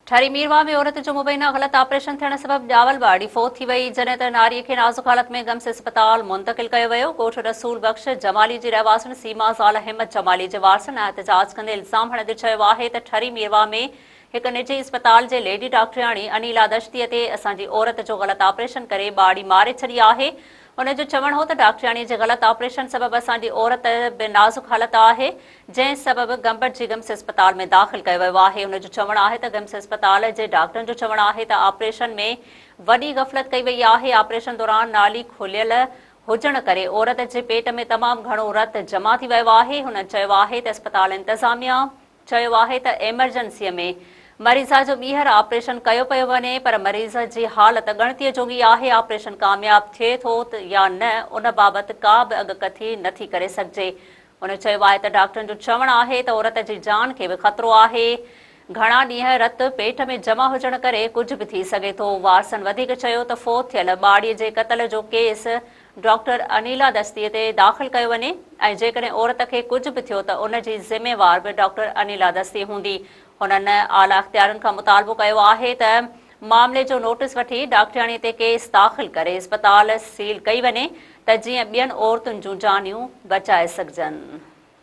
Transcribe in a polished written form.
ٺري ميرواهه ۾ عورت جو مبينا غلط آپريشن ٿيڻ سبب ڄاول ٻارڙي فوت ٿي وئي، جڏهن ته ناريء کي نازڪ حالت ۾ گمس اسپتال منتقل ڪيو ويو. ڳوٺ رسول بخش جمالي جي رهواسڻ سيما زال همت جمالي جي وارثن احتجاج ڪندي الزام هڻندي چيو آهي ته ٺري ميرواهه ۾ هڪ نجي اسپتال جي ليڊي ڊاڪٽرياڻي انيلا دشتي تي اسان جي عورت جو غلط آپريشن ڪري ٻارڙي ماري ڇڏي آهي. هن جو چوڻ هو ته ڊاڪٽرياڻي جي غلط آپريشن سبب اسان جي عورت به نازڪ حالت آهي، جنهن سبب گمبٽ جي گمس اسپتال ۾ داخل ڪيو ويو آهي. هن جو چوڻ آهي ته گمس اسپتال جي ڊاڪٽرن جو چوڻ آهي ته آپريشن ۾ وڏي غفلت ڪئي وئي آهي، آپريشن دوران نالي کليل هجڻ ڪري عورت جي پيٽ ۾ تمام گهڻو رت جمع ٿي ويو آهي. هنن چيو آهي ته اسپتال انتظاميا چيو آهي ته ايمرجنسي ۾ مريضه جو ٻيهر آپريشن ڪيو پيو وڃي پر مريضه جي حالت ڳڻتيء جوڳي آهي، آپريشن ڪامياب ٿئي ٿو يا نه ان بابت ڪا به اڳڪٿي نٿي ڪري سگهجي. هن چيو آهي ته ڊاڪٽرن جو چوڻ آهي ته عورت جي جان کي به خطرو آهي، گهڻا ڏينهن رت پيٽ ۾ جمع هجڻ ڪري ڪجهه به ٿي سگهي ٿو. وارثن وڌيڪ چيو ته فوت ٿيل ٻارڙي جي قتل جو ڪيس ڊاڪٽر انيلا دستي تي داخل ڪيو وڃي ۽ جيڪڏهن عورت کي ڪجهه به ٿيو ته ان جي ذميوار به ڊاڪٽر انيلا دستي هوندي. هنن اعليٰ اختيارين کان مطالبو ڪيو آهي ته معاملي جو نوٽيس وٺي ڊاڪٽرياڻي تي ڪيس داخل ڪري اسپتال سيل ڪئي وڃي ته جيئن ٻين عورتن جون جانيون بچائي سگهجن.